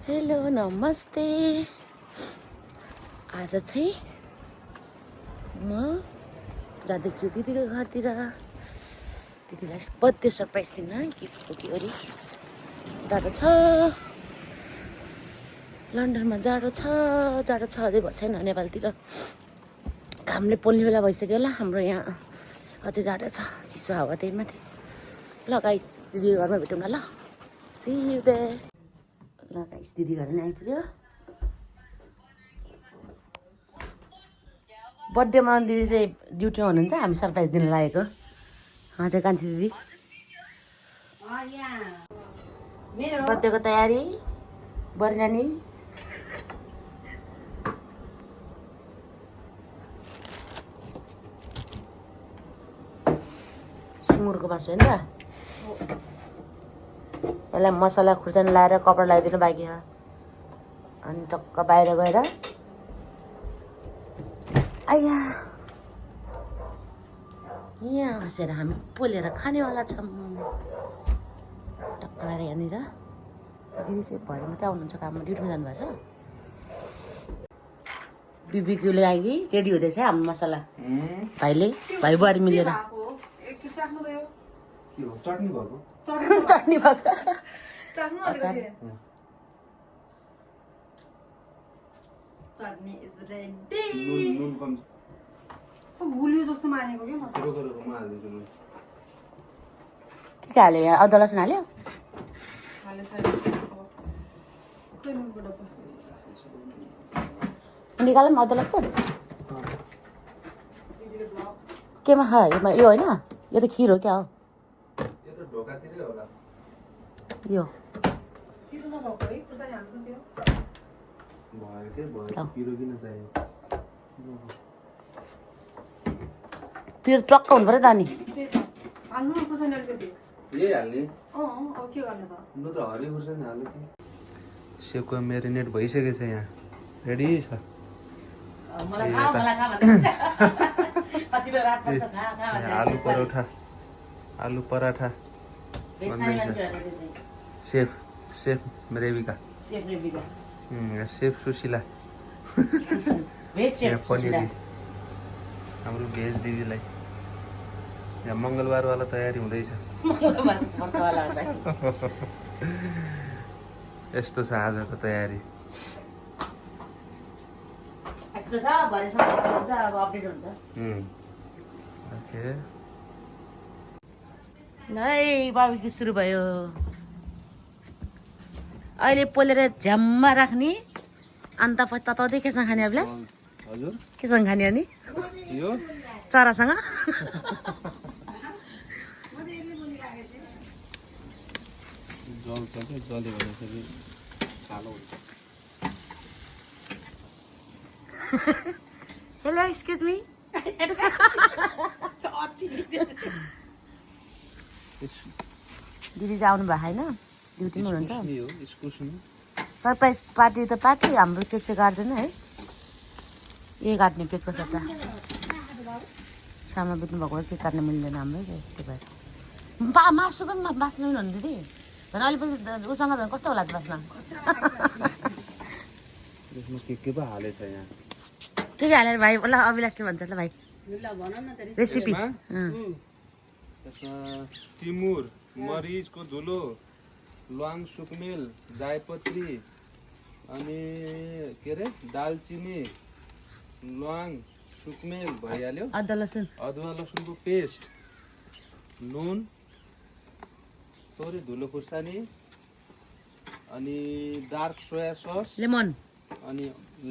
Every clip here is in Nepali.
हेलो नमस्ते। आज चाहिँ म जाँदैछु दिदीको घरतिर। दिदीलाई बर्थडे सरप्राइज दिन गिफ्ट बोकिवरी जाडो छ। लन्डनमा जाडो छ अझै भएको छैन। नेपालतिर घामले पोल्ने बेला भइसक्यो होला। हाम्रो यहाँ अझै जाडो छ, चिसो हावा त्यही माथि। ल गाइस, दिदीको घरमा भेटौँ न। ल सी यु देयर। ल गाइस, दिदी घर नि आइपुग्यो। बर्थडे मनाउनु दिदी चाहिँ ड्युटीमा हुनुहुन्छ, हामी सरप्राइज दिन लागेको। हजुर कान्छी दिदी, बर्थडेको तयारी बरी नानी। सुँगुरको मासु होइन त। यसलाई मसला खुर्सानी लाएर कपडा लगाइदिनु बाँकी छ। अनि टक्क बाहिर गएर आइया यहाँ बसेर हामी पोलेर खानेवाला छौँ। टक्क लगाएर यहाँनिर दिदी चाहिँ भरे मात्रै आउनुहुन्छ, काममा ड्युटीमा जानुभएको छ। बिबीक्यूले लागि रेडी हुँदैछ हाम्रो मसला। भाइ बुहारी मिलेर चटनी भएको चटनी इज रेडी। गुलियो जस्तो मानेको के म त। के हाल्यो यहाँ? अदुवा लसुन हाल्यो। निकाल अदुवा लसुन केमा खा? यो होइन, यो त खिर हो क्या हो? यो पिरो टक्क हुनु पऱ्यो त। अनि सेपको मेरिनेट भइसकेको छ, यहाँ रेडी छ। आलु पराठा सेफ रेबिका, सेफ सुशीला, पनिर हाम्रो भेज दिदीलाई। यहाँ मङ्गलबारवाला तयारी हुँदैछ। यस्तो छ आजको तयारी। नै बार्बिक्यू सुरु भयो। अहिले पोलेर झ्याममा राख्ने, अन्त पछि तताउँदै केसँग खाने अभिलाष? हजुर केसँग खाने अनि? यो चरासँग। जल्छ क्या, जल्यो भने चाहिँ कालो हुन्छ। Hello excuse me. दिदी चाहिँ आउनु भएको होइन, ड्युटीमा हुनुहुन्छ। सरप्राइज पार्टी त पार्टी, हाम्रो केक चाहिँ काट्दैन है। ए काट्ने केकको सट्टा छामा बित्नु भएको केक काट्न मिल्दैन हाम्रो, त्यही भएर। मासुको पनि बाँच्नु पनि हुनु दिदी। झन् अलिकति उसँग झन् कस्तो होला त बाँच्न। के पो हालेछ यहाँ? के हालेर भाइ? ल अभिलाषले भन्छ ल भाइ रेसिपी। टिमुर, मरिचको धुलो, ल्वाङ, सुकमेल, जायपत्री, अनि के अरे दालचिनी, ल्वाङ, सुकमेल भइहाल्यो। अदुवा लसुनको पेस्ट, नुन, थोरै धुलो खुर्सानी, अनि डार्क सोया सस, लेमन, अनि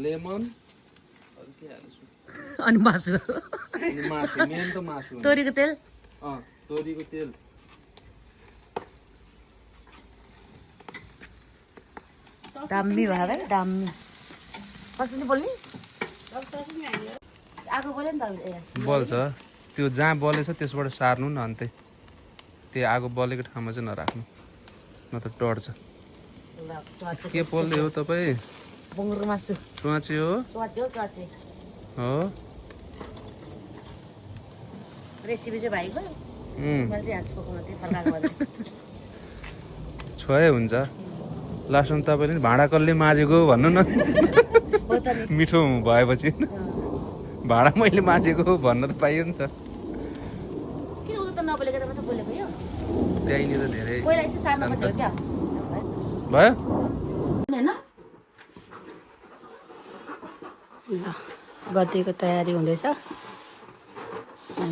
लेमन, अनि मासु, मेन त मासु, तोरीको तेल, तोरीको तेल, दामी भयो भाइ दामी। कसरी बोल्ने? आगो बोल्यो नि त। बल्छ त्यो जहाँ बलेछ त्यसबाट सार्नु न, अन्त त्यो आगो बलेको ठाउँमा चाहिँ नराख्नु, न त टर्छ। के पोल्दै हो तपाईँ? बुङ्गुरको मासु। च्वाचे हो? हो। रेसिपी चाहिँ भाइको, मैले चाहिँ हात छोएको मात्रै फर्काएको। छोए हुन्छ। लास्टमा तपाईँले नि भाँडा कसले माझेको भन्नु न हो त नि मिठो भएपछि भाँडा मैले माझेको भन्न त पाइयो नि त किन उता नबोलेको त मात्र बोलेको यो त्यहीँनिर धेरै पहिला यसो सार्नु पर्थ्यो क्या भयो हैन बर्थडेको तयारी हुँदैछ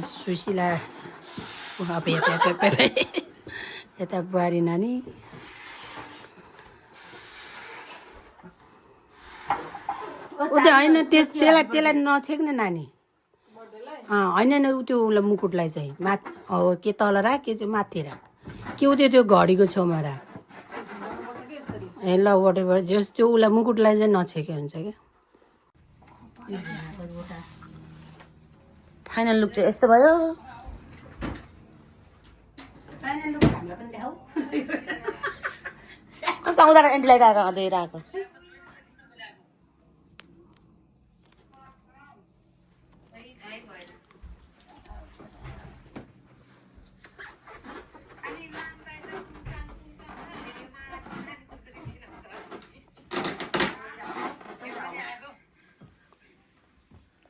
सुशीला अब यता बुहारी नानी उता होइन त्यसलाई नछेक्ने नानी होइन नि त्यो उसलाई मुकुटलाई चाहिँ माथि हो के तल राख के चाहिँ माथि राख के उ त्यो घडीको छेउमा राख ए ल वाटेभर जस त्यो उसलाई मुकुटलाई चाहिँ नछेके हुन्छ क्या फाइनल लुक चाहिँ यस्तो भयो कस्तो आउँदा एन्टी लाइट आएर अँधेर आएको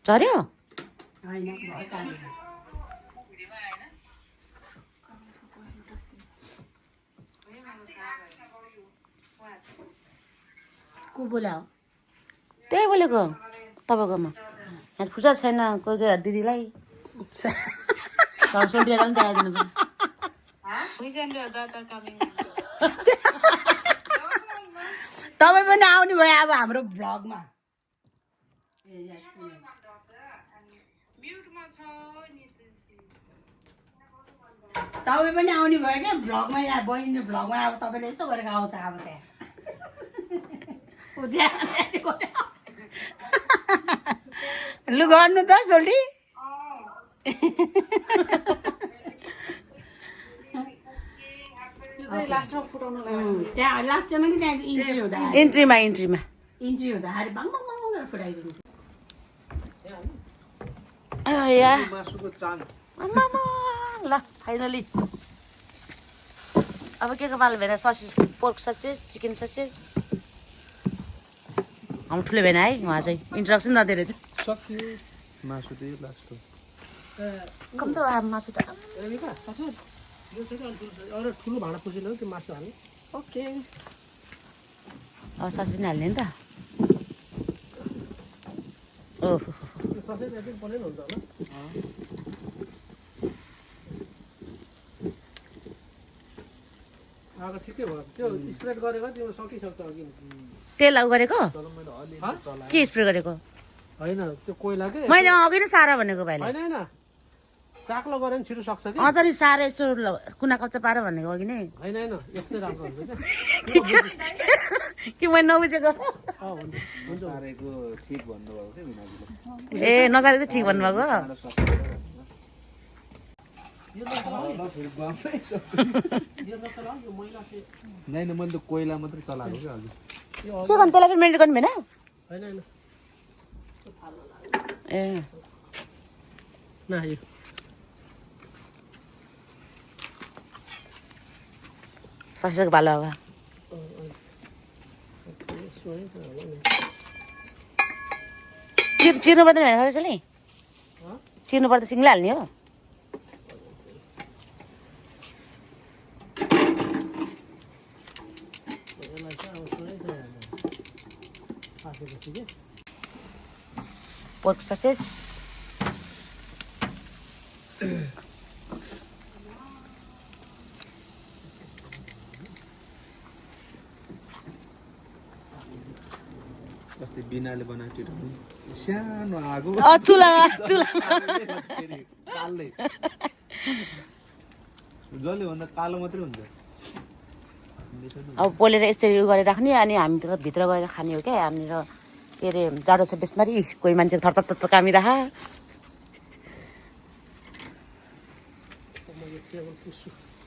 झऱ्यो को बोला हो त्यही बोलेको तपाईँकोमा यहाँ फुर्सद छैन कोही कोही दिदीलाई सोल्टिएर पनि चाहिदिनु तपाईँ पनि आउनु भयो अब हाम्रो भ्लगमा तपाईँ पनि आउने भयो क्या भ्लगमा यहाँ बहिनी भ्लगमा अब तपाईँले यस्तो गरेर आउँछ अब त्यहाँ लु गर्नु त सोल्टी त्यहाँ लास्टमा कि त्यहाँ इन्ट्री हुँदा इन्ट्रीमा इन्ट्री हुँदाखेरि बाङ बाङ बाङ गरेर फुटाइदिनु ल फाइनली अब के को पालो Vienna sausage pork sausage chicken sausage हाम्रो ठुलो भेना है उहाँ चाहिँ इन्ट्रडक्सन नदिएर चाहिँ मासु त्यही लास्ट हो कम त अब मासु त ठुलो भाँडा पुसिलो त्यो मासु हाल्ने ओके अब ससेज नै हाल्ने नि त ओहो ससेज एकदम पलेन हुन्छ होला अब ठिकै भयो त्यो स्प्रेड गरेको त्यो सकिसक्छ अघि तेल गरेको के स्प्रे गरेको होइन त्यो कोइला के मैले अघि नै सारा भनेको भाइले होइन होइन चाक्लो गरे नि छिटो सक्छ कि त नि सारा यसो कुना कच्चा पार भनेको अघि नै होइन होइन यस्तै राम्रो हुन्छ कि मैले नबुझेको सारेको ठिक भन्नुभएको थियो भिनाजुले ए नसारे चाहिँ ठिक भन्नुभएको नाइन मैले त कोइला मात्रै चलाएको क्या हजुर के गर्नु त्यसलाई पनि मेन्टेन गर्नु भएन होइन होइन ए न यो ससेजको भालो अब चिर्नु पर्दैन भने ससेजले चिर्नु पर्दा सिङ्गै हाल्ने हो पोर्क ससेज अस्ति बिनाले बनाएको त्यो सानो आगो चुलामा कालै जसले भन्दा कालो मात्रै हुन्छ अब पोलेर यसरी गरेर राख्ने अनि हामी त भित्र गएर खाने हो क्या हामीतिर के अरे जाडो छ बेसमारी कोही मान्छे थरथर कामिरह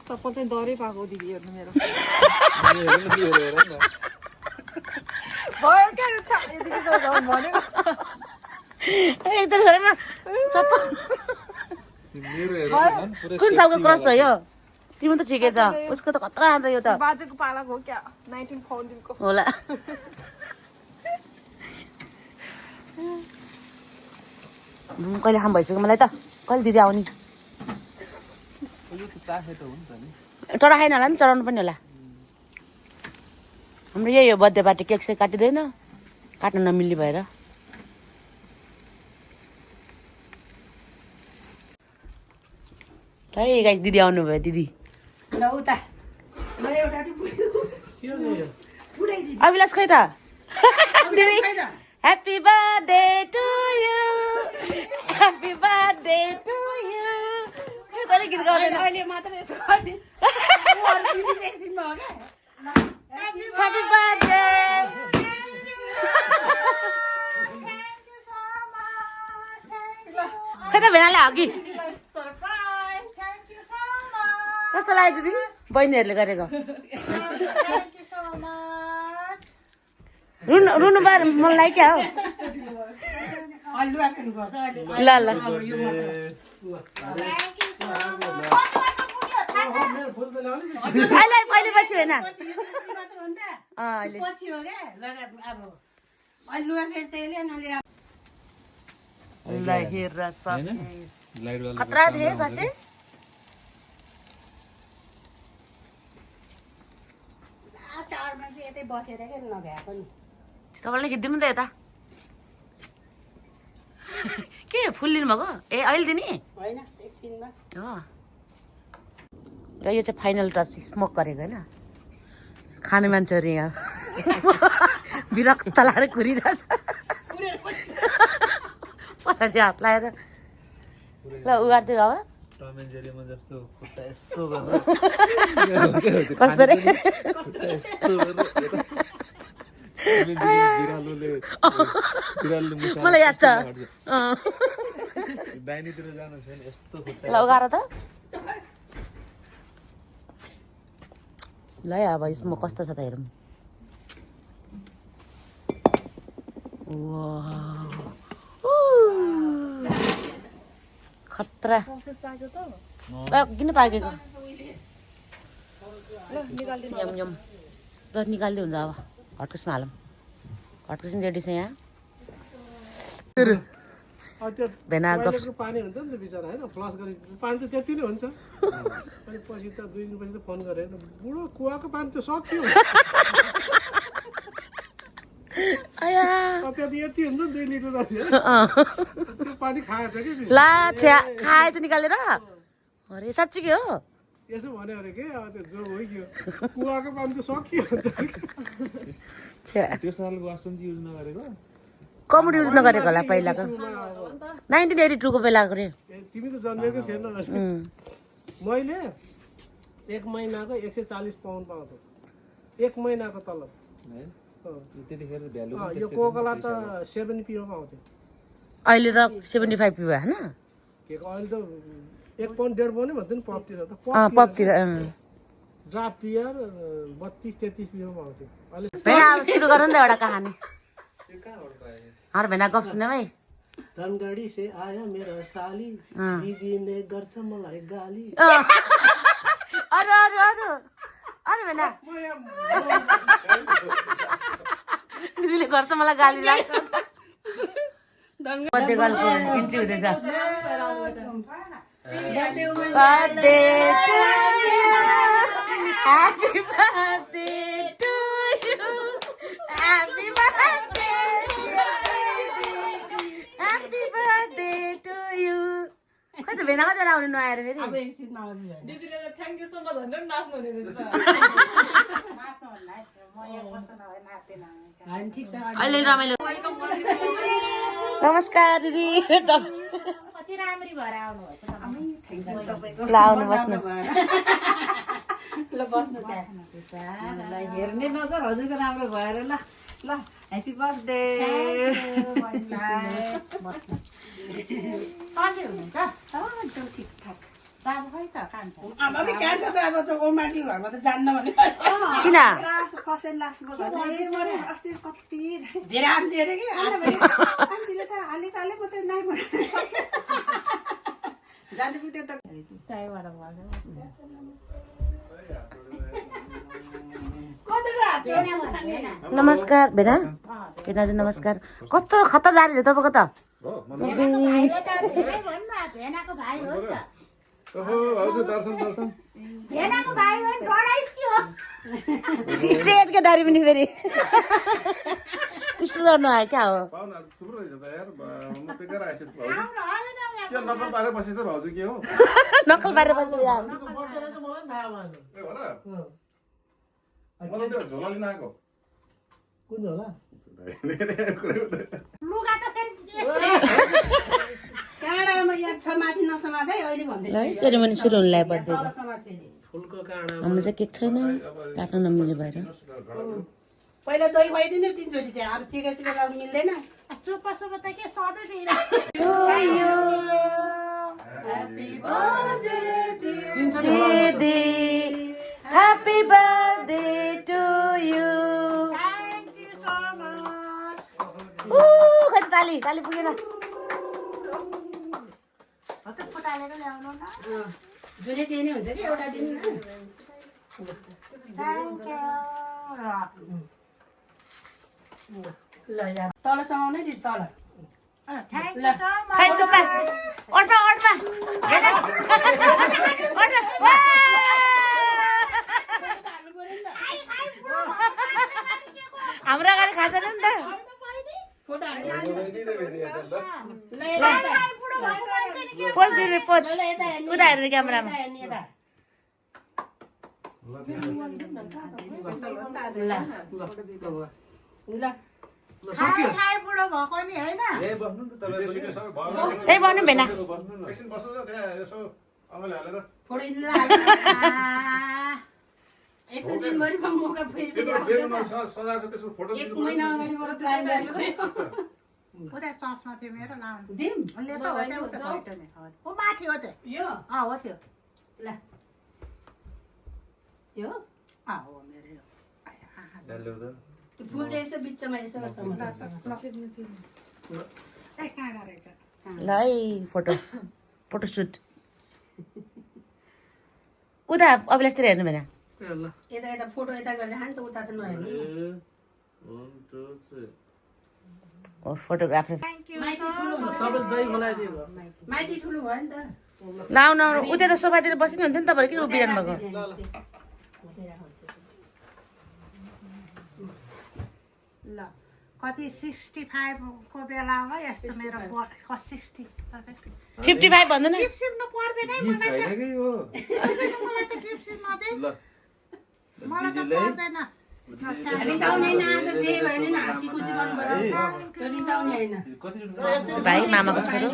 तपाईँ चाहिँ डरै पाएको दिदी हेर्नु मेरो भयो क्या एकदम घरमा कुन सालको क्रस हो यो तिम्रो त ठिकै छ उसको त कत्रा आउँछ यो त बाजेको पालाको हो क्या 19 फाउन्डेनको होला कहिले खाम भइसक्यो मलाई त कहिले दिदी आउने चढा खाएन होला नि चढाउनु पनि होला हाम्रो यही हो बर्थडे पार्टी केक सेक काटिँदैन काट्न नमिल्ने भएर है गाइस दिदी आउनुभयो दिदी ल उता ल एउटा अभिलाष खै त दिदी happy birthday to you happy birthday to you कहिले गीत गाउँदैन अहिले मात्र यसो गर्ने एकछिनमा हो क्या ह्याप्पी बर्थडे खै त भेनाले हो कि कस्तो लाग्यो दिदी बहिनीहरूले गरेको रुनु रुनु बार मन लाग्यो क्या हो ल ल अहिले अहिले पछि होइन अहिले ल हेर ससेस खतरा थिए ससेस तपाईँले गीत दिनु त यता के फुल लिनु भएको ए अहिले दिने हो र यो चाहिँ फाइनल टच स्मोक गरेको होइन खाने मान्छेहरू यहाँ विरक्त लगाएर घुरिरहेछ पछाडि हात लगाएर ल उगार्दियो अब कस्तो रे मलाई याद छ ल उगार त ल अब यसमा कस्तो छ त हेरौँ खतरा किन पाकेको यम यम ल निकाल्दै हुन्छ अब हटकुसमा हालौँ हटकुस नि रेडी छ यहाँ भेना पानी हुन्छ नि त बिचरा होइन फ्लस गरे पानी त त्यति नै हुन्छ अनि पछि त 2 दिनपछि त फोन गरे बुढो कुवाको पानी त सक्यो आया त्यति यति हुन्छ 2 लिटर जति त्यो पानी खाएछ कि ला छ्या खाएछ निकालेर अरे साँच्ची के हो यसो भन्यो अरे के अब त्यो जोग हो कि कुवाको पानी त सक्यो छ्या त्यो सालको वासरुम चाहिँ युज नगरेको कमोड युज नगरेको होला पहिलाको 1982 को बेलाको रे तिमी त जन्मेकै थिएन मैले 1 महिनाको 140 पाउन्ड पाउँथेँ 1 महिनाको तलब त्यतिखेर भ्यालु यो कोकोला त 70 पिरो पाउँथ्यो अहिले त 75 पियो हैन के अहिले त 1 पाउन्ड 1.5 पाउन्ड भन्छ नि पपतिर त पपतिर ड्राफ्ट बियर 32-33 पिरो पाउँथ्यो अहिले भेना अब सुरु गर नि त एउटा कहानी भेना गफ सुने भाइ धनगढी से आया मेरा साली दीदी ने गर्छ मलाई गाली अरु अरु अरु अरु भेना दिदीले गर्छ मलाई गाली लाग्छ बर्थडे गर्लको इन्ट्री हुँदैछ birthday to you happy birthday to you happy birthday happy birthday to you खै त भेना कति लाउने नआएर फेरि अब एकछिनमा आउँछु भने दिदीले त थ्याङ्क यू सो मच भनेर नाच्नु हुने रहेछ होइन ठिक छ अहिले रमाइलो नमस्कार दिदी कति राम्ररी भएर आउनु भएछ ल आउनु बस्नु ल बस्नु त्यहाँ हेर्ने नजर हजुरको राम्रो भएर ल ल ह्यापी बर्थडे सन्चै हुनुहुन्छ एकदम ठिकठाक बाबु खै त कहाँ छ आमा पनि कहाँ छ त अब त ओमाटी घरमा त जान्न भने किन फसेन लास्टको घरले अस्ति कति धेरै आन्टी अरे कि आन्टीले त हाले म त नाइ भनेर जानु पुग्यो त त्यहीबाट भयो नमस्कार भेना भेनाजु नमस्कार कस्तो खतरदार छ तपाईँको त स्ट्रेट के दारी पनि फेरि त्यस्तो गर्नु आयो क्या हो नक्कल पारेर बस्यो यहाँ कुन होला काँडामा याद छ माथि नसमात है अहिले भन्दै ल सेरेमनी सुरु हुन लाग्यो बर्थडेको समात फेरि फुलको काँडा हाम्रो चाहिँ केक छैन काट्न नमिल्ने भएर पहिला दही खुवाइदिनु तिनचोटि त्यहाँ अब चिका सिका लाउनु मिल्दैन चुप्पा सुप्पा त के सधैँ दिदी ह्यापी बर्थडे टु यु खै ताली ताली पुगेन जुले त्यही नै हुन्छ कि एउटा दिन ल यहाँ तल समाउनै दि तल खै चुप्पा ओर्पा ओर्पा हाम्रो अगाडि खान्छ नि त पोज दिने पोज उता हेर्ने क्यामेरामा बुढो भएको नि होइन त्यही भन्नु भेना यस्तो दिनभरिमा मौका फेरि पनि आउँछ एक महिना अगाडिबाट प्लान गरेको उता चस्मा थियो मेरो लाउनु दिम ले त हो त्यो उता भइट नि ओ माथि हो त्यो यो हो त्यो ल यो हो मेरो यो त्यो फुल चाहिँ यसो बिचमा यसो ए काँडा रहेछ ल है फोटो फोटोसुट उता अभिलाषतिर हेर्नु भेना यता यता फोटो यता गरेर खान्छ उता त नहेर्नु फोटोग्राफर सबै दही खोलाइदियो माइती ठुलो भयो नि त नाउ नाउ उता त सोफातिर बस्नु हुन्थ्यो नि तपाईँहरू किन उभिरहनु भएको ल कति 65 को बेलामा यस्तो मेरो 60 55 भन्दैन गिफ्ट सिप्नु पर्दैन है मलाई त गिफ्ट सिप्नु नदे मलाई त पर्दैन रिसाउने न आज जे भयो नि हाँसी खुसी गर्नु पर्यो त्यो रिसाउने होइन भाइ मामाको छोरो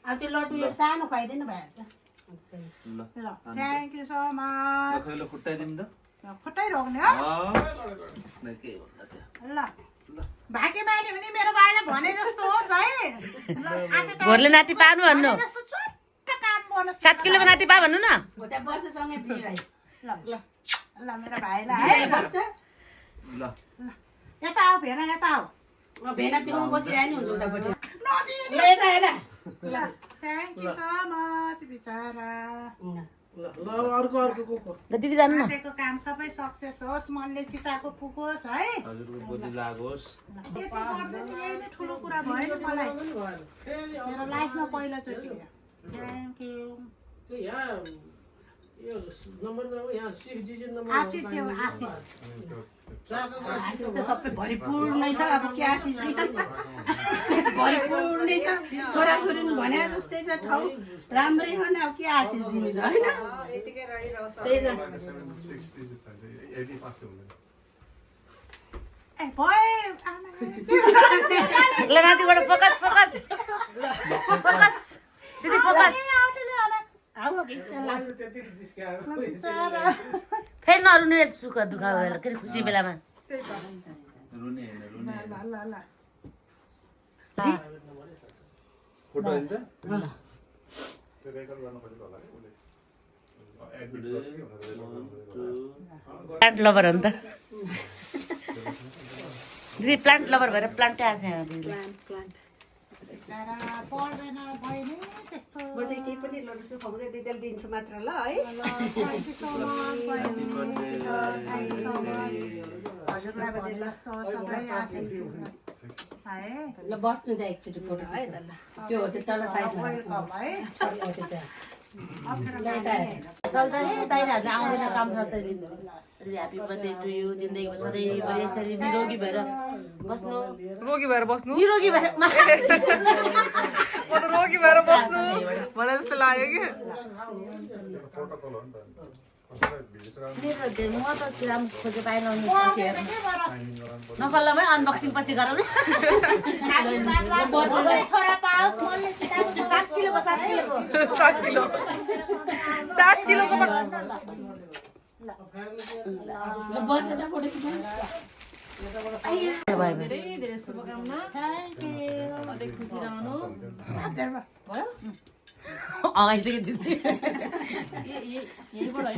अब त्यो लड्डु यो सानो खुवाइदिनु भइहाल्छ ल थ्याङ्क यू सो मच खुट्टाइदिउँ त खुट्टै रोक्ने हो ल भाग्य बानी हुने मेरो भाइलाई भने जस्तो होस् है घोरले नाति पार्नु भन्नु जस्तो चुट्ट काम बोनस 7 किलोको नाति पा भन्नु न त्यहाँ बस्छ सँगै दिदी भाइ ल मेरो भाइलाई है बस्छ यता आऊ भेना यता आऊ भेना त्यो बसिरहेको नि हुन्छ उतापट्टि नदिनु ल यता हेर ल थ्याङ्क यू सो मच बिचारा ल अर्को को ल दिदी जानु न आँटेको काम सबै सक्सेस होस् मनले चिताएको पुगोस् है हजुरको बुद्धि लागोस् यति गर्दैन यही नै ठुलो कुरा भयो नि मलाई मेरो लाइफमा पहिलोचोटि थ्याङ्क यू त्यो यहाँ यो नम्बरमा यहाँ 6 डिजिट नम्बर आशिष थियो आशिष आशिष त सबै भरिपूर्ण नै छ अब के आशिष भरिपूर्ण नै छ छोराछोरीले भने जस्तै छ ठाउँ राम्रै हो नि अब के आशिष दिने त होइन त्यही त ए भयो ल नातिबाट फोकस फोकस फोकस दिदी फोकस फेरि नरुने सुख दुःख बेला के खुसी बेलामा रुने हैन रुने फोटो हैन त प्लान्ट लभर हो नि त दिदी प्लान्ट लभर भएर प्लान्टै आएको छ यहाँ दिदीले पर्दैन बहिनी त्यस्तो म चाहिँ केही पनि लड्नु सुखाउँदै दिदीले दिन्छु मात्र ल है थ्याङ्क यू सो मच बहिनी थ्याङ्क यू सो मच हजुरलाई भने जस्तो सबै आशीर्वाद है ल बस्नु त्यहाँ एकचोटि फोटो है त त्यो तल साइडमा वेलकम है त्यसो चल्छ है दाइराहरूले आउँदैन काम गर्दै ह्याप्पी बर्थडे टु यु जिन्दगीमा सधैँभरि यसरी निरोगी भएर बस्नु रोगी भएर बस्नु निरोगी भएर म त रोगी भएर बस्नु मलाई जस्तो लाग्यो कि म त किराम खोजे पाएन नकल्लामै अनबक्सिङ पछि गर छोरा पाओस् 7 किलोको 7 किलोको 7 किलो 7 किलोको धेरै धेरै शुभकामना अझै खुसी रहनु अगाइसक्यो दिदी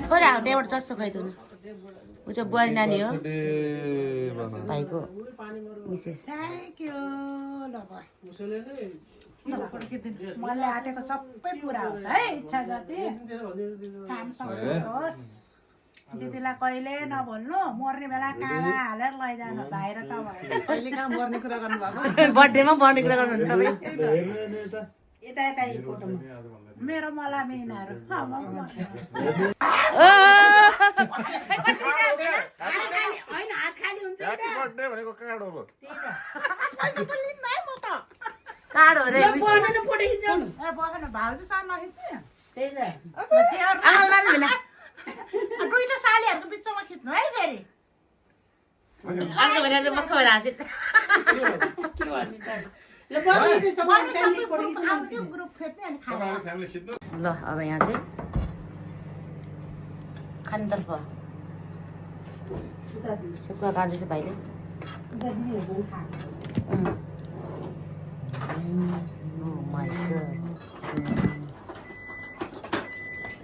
खोइ आएको त्यहाँबाट चस्सो खाइदिनु ऊ चाहिँ बुहारी नानी हो भाइको मिसेस थ्याङ्क यू ल मलाई आँटेको सबै पुरा होस् है इच्छा जति काम सक्सेस होस् दिदीलाई कहिले नभन्नु मर्ने बेला काँडा हालेर लैजानु बाहिर त अहिले कहाँ मर्ने कुरा गर्नुभएको बर्थडेमा बर्ने कुरा गर्नुहुन्छ तपाईँ यता यता यो फोटोमा मेरो मला मिनाहरू होइन हात खाली हुन्छ काँडो रे ए बसेन भाउजूसँग नखिच्ने त्यही त दुईटा सालीहरूको बिचमा खिच्नु है फेरि अर्को भने मक्क भएर हाँसे ग्रुप खेच्ने अनि खाने ल अब यहाँ चाहिँ खानेतर्फ सुक्खा काट्दैछ भाइले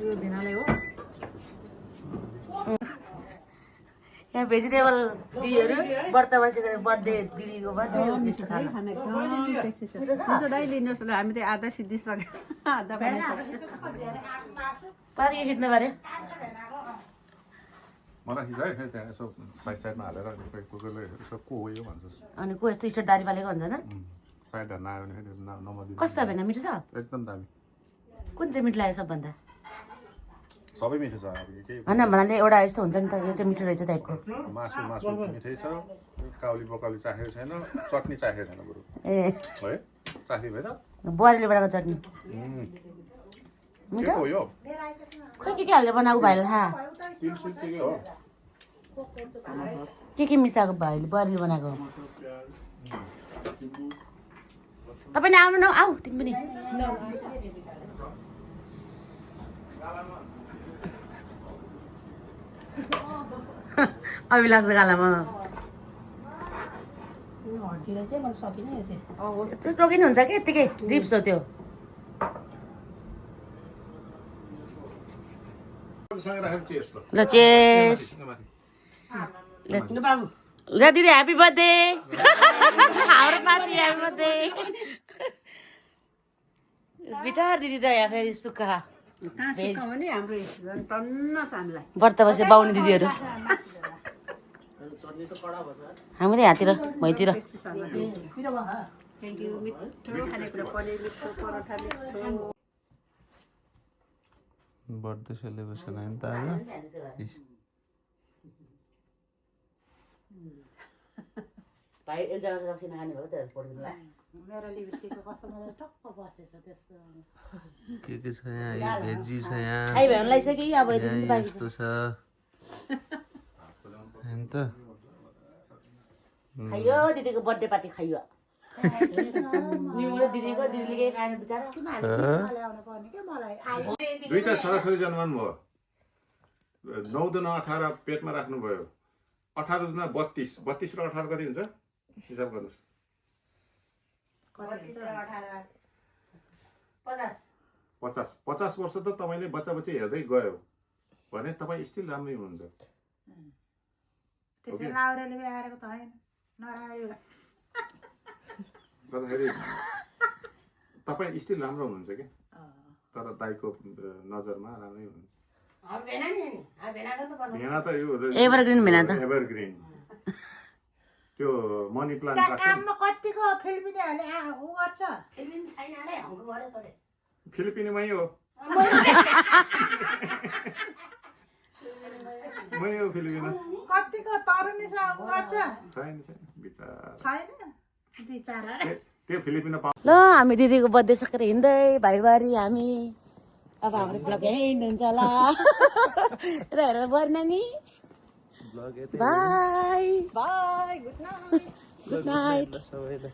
यो भिनाले हो यहाँ भेजिटेबल दिदीहरू व्रत बसेको बर्थडे दिदीको बर्थडे त्यस्तो खाना लिनुहोस् ल हामी त आधा सिद्धिसक्यो आधा बनाइसक्यो पानी खिच्नु पऱ्यो मलाई खिच है फेरि त्यहाँ यसो साइड साइडमा हालेर कोही कोहीले यसो को हो यो भन्छ अनि को यस्तो स्टोर दारी पालेको हुन्छ होइन साइड हाल्न आयो भने फेरि नम्बर कस्तो भएन मिठो छ एकदम दामी कुन चाहिँ मिठो लाग्यो सबभन्दा सबै मिठो छ अब केही होइन भन्नाले एउटा यस्तो हुन्छ नि त यो चाहिँ मिठो रहेछ टाइपको मासु मिठै छ काउली बकाउली चाखेको छैन चटनी चाखेको छैन बरु ए है चाख्ने भयो त बुहारीले बनाएको चटनी मिठो के हो यो खै के हालेर बनाएको भाइले थाहा तिल सिल के हो के मिसाएको भाइले बुहारीले बनाएको तपाईँ आउनु न आऊ तिमी पनि अभिलाषको गालामा चाहिँ मैले सकिनँ यो चाहिँ त्यो प्रोकिन हुन्छ कि यत्तिकै रिप्स हो त्यो ल चेस ल दिदी ह्याप्पी बर्थडे हाम्रो पार्टी ह्याप्पी बर्थडे बिचार दिदी त यहाँ फेरि सुक्खा कहाँ सुकाउँ नि हाम्रो टन्न छ हामीलाई व्रत बसे बाहुने दिदीहरू हामी त यहाँतिर भइतिर थ्याङ्क यू मिठो खानेकुरा पनिर मिठो परोठा मिठो बर्थडे सेलिब्रेसन होइन त आज भाइ एकजना रक्सी नखाने भयो त पढ्नु मेरो लिपस्टिकको कस्तो मजाले टक्क बसेछ त्यस्तो के छ यहाँ यो भेजी छ यहाँ खाइ भयो भने लगाइसक्यो कि अब यति पनि बाँकी छ यस्तो छ होइन त खाइयो दिदीको बर्थडे पार्टी खाइयो दिदीको दिदीले केही खाएन बिचारा ल्याउनु पर्ने के मलाई दुईटा छोराछोरी जन्मनु भयो 9 दुना 18 पेटमा राख्नुभयो 18 दुना 32 32 र 18 कति हुन्छ हिसाब गर्नुहोस् 50 वर्ष त तपाईँले बच्चा बच्ची हेर्दै गयो भने तपाईँ स्टिल राम्रै हुनुहुन्छ त्यसै राउरेले आएको त होइन नराम्रो गर्दाखेरि तपाईँ स्टिल राम्रो हुनुहुन्छ कि तर दाइको नजरमा राम्रै हुनुहुन्छ भेना त यो एभरग्रिन भेना त एभरग्रिन त्यो मनी प्लान्ट त्यहाँ राख्छ काममा कतिको फिलिपिनीहरूले ऊ गर्छ फिलिपिनीमै हो मै हो फिलिपिनो कतिको तरुनीसँग ऊ गर्छ छैन बिचारा छैन बिचारा त्यो फिलिपिनो पाउ ल हामी दिदीको बर्थडे सकेर हिँड्दै भाइबारी हामी अब हाम्रो ब्लग एन्ड हुन्छ होला र हेरेर बढ्न नि by by good night good night सबैलाई